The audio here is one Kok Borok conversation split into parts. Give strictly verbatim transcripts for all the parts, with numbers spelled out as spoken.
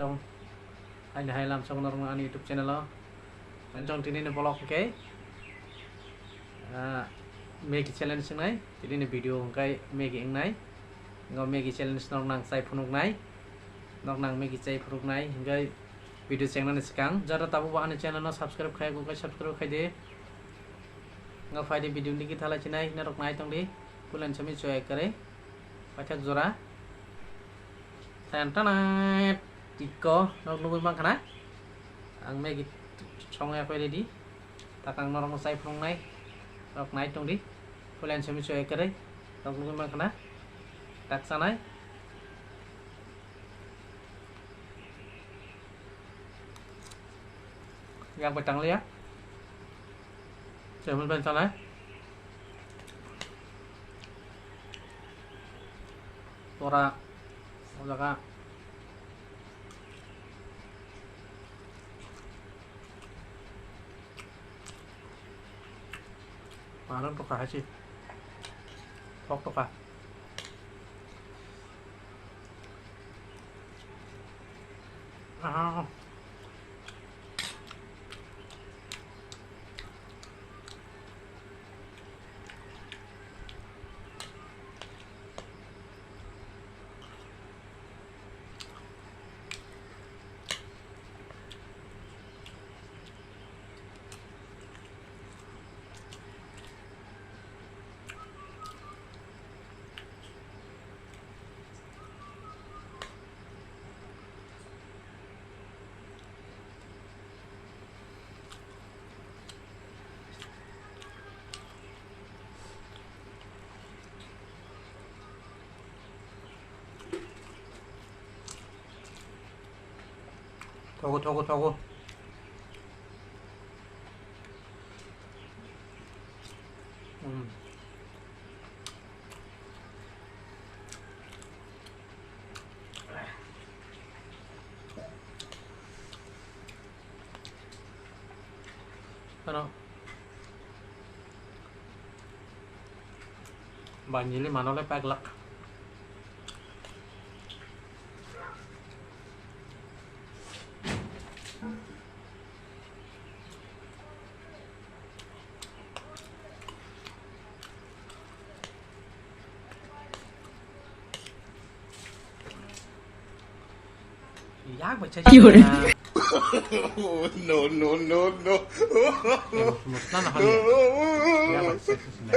Tong. Haini hai lamsok norok ani YouTube channel o. Tong tini ni vlog hwnkhe, ah, Maggie challenge wngnai. Tini ni video hwnkhe Maggie wngnai. Ngo Maggie challenge norok nang chai phunuknai. Norok nang Maggie chai phunuknai. Hwnkhe video chengnani swkang. Jara tabuk bo ani channel no subscribe khai, hwnkhe subscribe khai di. Nga phaidi video ni kithalai chinai norok nai tongdi. Pulan sami choi kare. Paithak jora. Tan tanai. Tiko norok nugui mankha na. Ang Maggie songya koi ready. Takang norok no chai phunuknai. Norok nai tongdi. Pulan sami choi kare. Norok nugui mankha na. Tak chanai. Yang bai tang liya. Table bai tang lai. Tora o jaga. Parang toka hachi. Tok toka. Ah. Thogo, thogo, thogo. Hmm. Ano. Banjili manole paglak. Yak bai chai. Ki hore? No, no, no, no. Musla na hali. Yak bai chai chai na.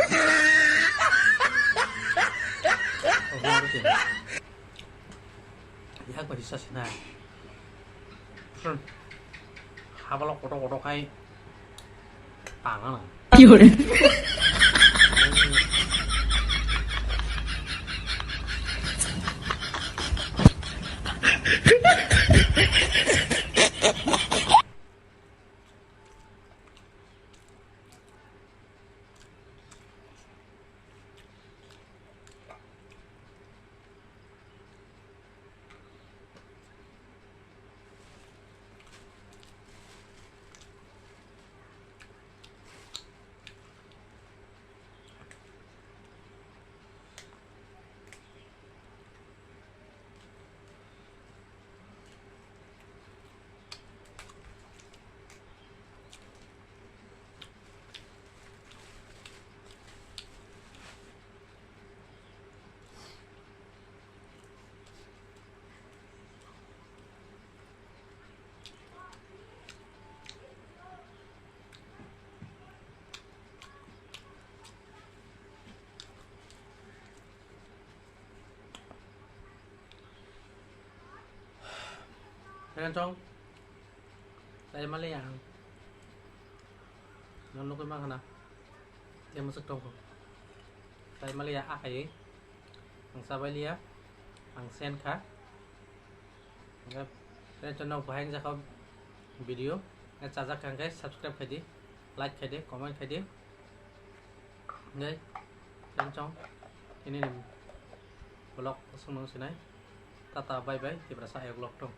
Yak bai chai chai na. Habalok kotor kotor khai tangana. Ki hore? Rentong. Tei mali yang. Non nukui ma khana. Tei musuk tongkho. Tei mali ya akhai. Ang sabai liya. Ang sen kha. Hingke tei chwng no bahai wngjakha video, hingke chajak kha hingke subscribe khaidi, like khaidi, comment khaidi. Hingke tei chwng tini ni vlog aswk no sinai. Tata bye bye, Tiprasa ayok vlog tong.